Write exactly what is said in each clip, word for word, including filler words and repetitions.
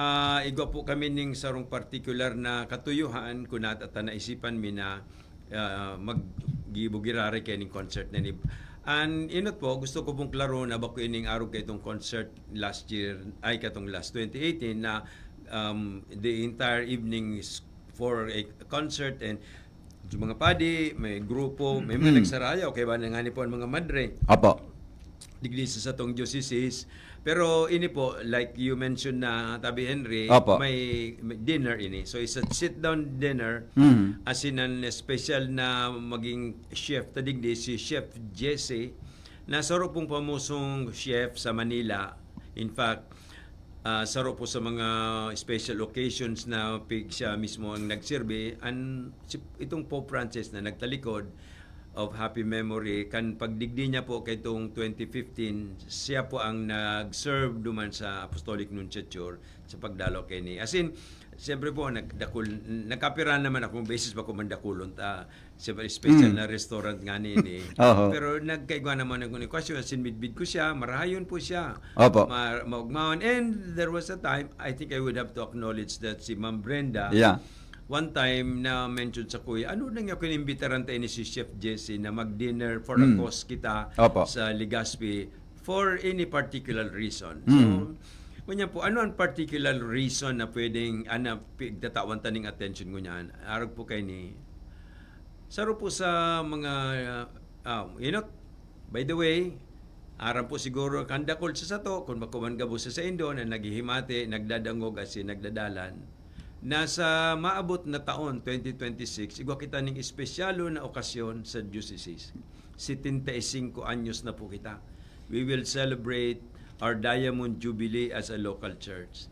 Ah, igwa po kami ning sarong partikular na katuyohan kun nata ta naisipan mi na, ah, maggibo giraray kaining concert na ini. An inot po, gusto ko pong klaro na bako ining arog kaitong concert last year, ay, katong last twenty eighteen na, um, the entire evening is for a concert and yung mga padi, may grupo, may mga Mm. nagsarayaw, kaya ba na nga ni po ang mga madre? Apo. Digdi sa satong diocese. Pero ini po, like you mentioned na, Tabi Henry, Opo. may, may dinner ini. So, it's a sit-down dinner. Mm. As in, an special na maging chef ta digdi, si Chef Jesse, na saro pong famosong chef sa Manila. In fact, ah, saro po sa mga special occasions na pig siya mismo ang nagserbi, an, si, itong Pope Francis na nagtalikod of happy memory, kan pagdigdi niya po kaitong twenty fifteen, siya po ang nag-serve duman sa Apostolic Nunciature sa pagdalaw kaini. As in, siyempre po, nagdakul-, nagkapira naman akong beses bako man dakulon ta, siyempre, special Mm. na restaurant nga nini. Oho. Pero nagkaigwa naman ang question, as in, midbid ko siya, marahayon po siya. Opo. Ma-, maugmaon. And there was a time, I think I would have to acknowledge that si Ma'am Brenda, Yeah. one time na mention sa kuya, "Ano na nga kung imbitaran tayo ni si Chef Jesse na mag-dinner for a Mm. cause kita Opo. sa Legazpi for any particular reason?" So, Mm. ngunyan po, ano ang particular reason na pwedeng, ah, na pigtatawan ta ning attention ngunyan? Arog po kay ni, saro po sa mga, ah, you know, by the way, aram po siguro kan dakul sa sato, kun bako man gabos sa saindo, na naghihimati, nagdadangog, asin nagdadalan, na sa maabot na taon, twenty twenty-six, igwa kita ning espesyalo na okasyon sa diocese. Setenta y cinco anyos na po kita. We will celebrate our Diamond Jubilee as a local church.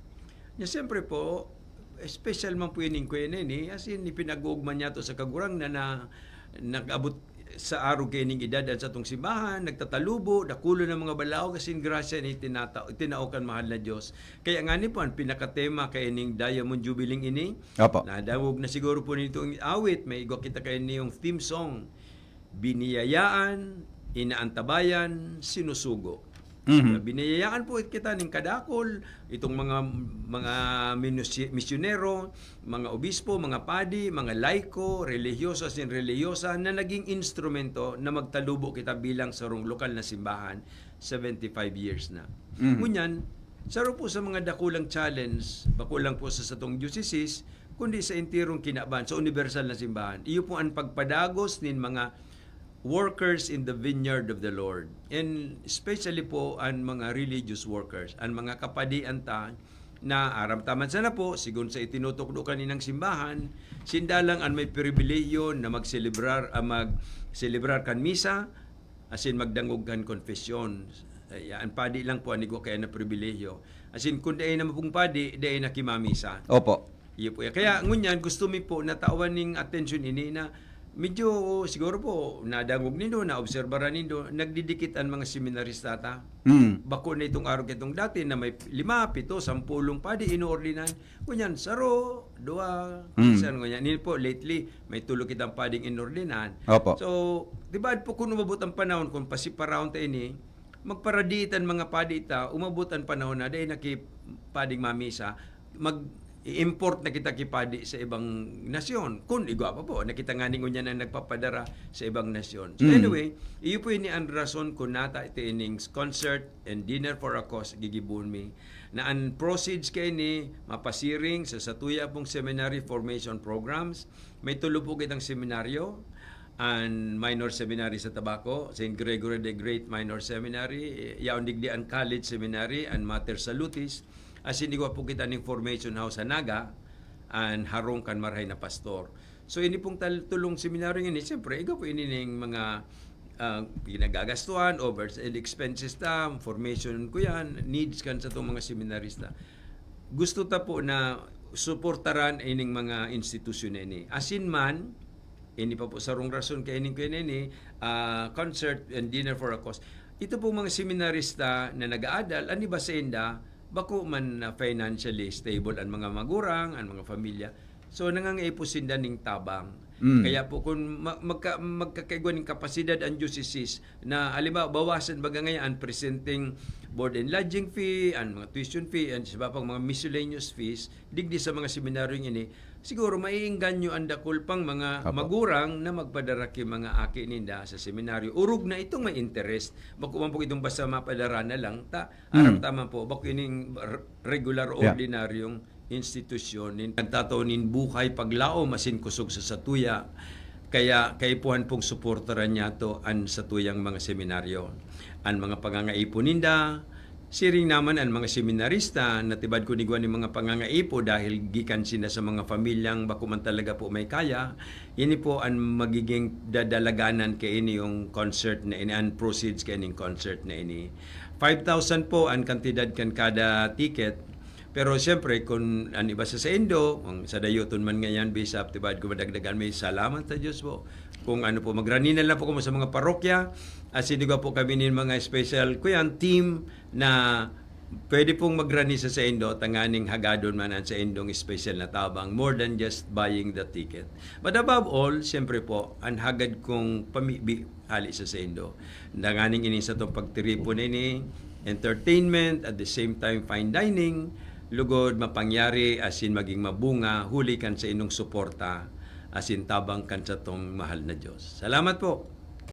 Nya, siyempre po, special man po ining kuya na ini, as in, ipinag-uugma niya to sa Kagurangnan na nag-abot sa arog kaining edad an satong simbahan, nagtatalubo, dakulon na mga balaog, as in, grasya na itinata-, itinao kan mahal na Dios. Kaya ngani po, an pinakatema kaining Diamond Jubilee ini, Apo. nadangog na siguro po nitong awit, may igwa kita kaini yung theme song, Biniyayaan, Inaantabayan, Sinusugo. Mhm. Biniyayaan po kita ning kadakul, itong mga, mga minusi-, misyonero, mga obispo, mga padi, mga laiko, relihiyoso asin relihiyosa na naging instrumento na magtalubo kita bilang sarong lokal na simbahan, seventy-five years na. Mhm. Ngunyan, saro po sa mga dakulang challenge, bako lang po sa satong diocese, kundi sa enterong kinaban, sa universal na simbahan. Iyo po an pagpadagos nin mga workers in the vineyard of the Lord. And especially po an mga religious workers, an mga kapadian ta na aram ta man sana po, sigon sa itinutukdo kaninang simbahan, sinda lang an may pribilehiyo na magselebrar, ah, magselebrar kan misa, asin magdangog kan konfesyon. Ay, an padi lang po an igwa kaya na pribilehiyo. Asin kun dai naman pong padi, dai nakimamisa. Opo. Iyo po yan. Kaya ngunyan, gusto mi po na tawan ning atensyon ini na medyo, siguro po, nadangog nindo, naobserbaran nindo, nagdidikit an mga seminarista ta. Mm. Bako na itong arog itong dati na may lima, pito, sampulong padi inoordinan. Ngunyan, saro, duwa, Mm. minsan ngunyan. Ini po, lately, may tulo kitang pading inordinan. Opo. So, di ba po kung umabot ang panahon, kung pasiparahon ta ini, magparadiit an mga padi ta, umabot ang panahon na dai na ki pading mamisa, mag-i-import na kita ki padi sa ibang nasyon. Kun igwa pa po, nakita nga ning ngunyan ang nagpapadara sa ibang nasyon. So, Mm. anyway, iyo po ini an rason kun nata ito ining concert and dinner for a cause gigibohon mi. Na an proceeds kaini mapasiring sa satuya pong seminary formation programs. May tulo po kitang seminaryo, an Minor Seminary sa Tabaco, Saint Gregory the Great Minor Seminary, yaon digdi an College Seminary, an Mater Salutis, asin igwa po kita ning formation house sa Naga, an harong kan marahay na pastor. So, ini pong tal-, tulong seminaryo ini, siyempre, igwa po ini ning mga, ah, ginagagastuhan, over and expenses ta, formation ko yan, needs kan satong mga seminarista. Gusto ta po na suportaran ining mga institusyon na ini. Asin man, ini pa po sarong rason kaya ining, kaya ini, ah, concert and dinner for a cause. Ito pong mga seminarista na nag-aadal, an iba sa inda, bako man na financially stable an mga magurang, an mga pamilya. So, nangangaipo sinda ning tabang. Mm. Kaya po kung ma- magka, magkakaigwa ning kapasidad ang diocese na, halimbawa, bawasan baga ngayon ang presenting board and lodging fee, ang mga tuition fee, ang iba pang mga miscellaneous fees, digdi sa mga seminaryong ini, siguro maiengganyo ang dakul pang mga Apo. magurang na magpadara ki mga aki ninda sa seminaryo. Orog na itong may interest. Bako man po itong basta mapadara na lang. Ta, Mm. aram taman po, bako ining r- regular, Yeah. ordinaryong institusyon nin nagtatao nin buhay, paglaom, asin kusog sa satuya. Kaya kaipuhan pong suportaran niyato an satuyang mga seminaryo. An mga pangangaipo ninda, siring naman an mga seminarista, natibad ko nigwa nin mga pangangaipo dahil gikan sinda sa mga pamilyang bako man talaga po may kaya. Ini po an magiging dadalaganan kaini yung concert na ini, an proceeds kaining concert na ini. Five thousand po an kantidad kan kada ticket. Pero siyempre, kung an iba sa saindo, ang sa dayoton man ngayan, Bishop, tibad ko madagdagan, may salamat sa Diyos po. Kung ano po, magrani na lang po kamo sa mga parokya, asin igwa po kami nin mga special, kuyan, team na pwede pong magrani sa saindo, tanganing hagadon man ang saindong special na tabang, more than just buying the ticket. But above all, siyempre po, ang hagad kong pamibi, hali sa saindo. Danganing ini satong pagtiripon ini, entertainment, at the same time fine dining, lugod mapangyari asin maging mabunga huli kan saindong suporta asin tabang kan satong mahal na Diyos. Salamat po.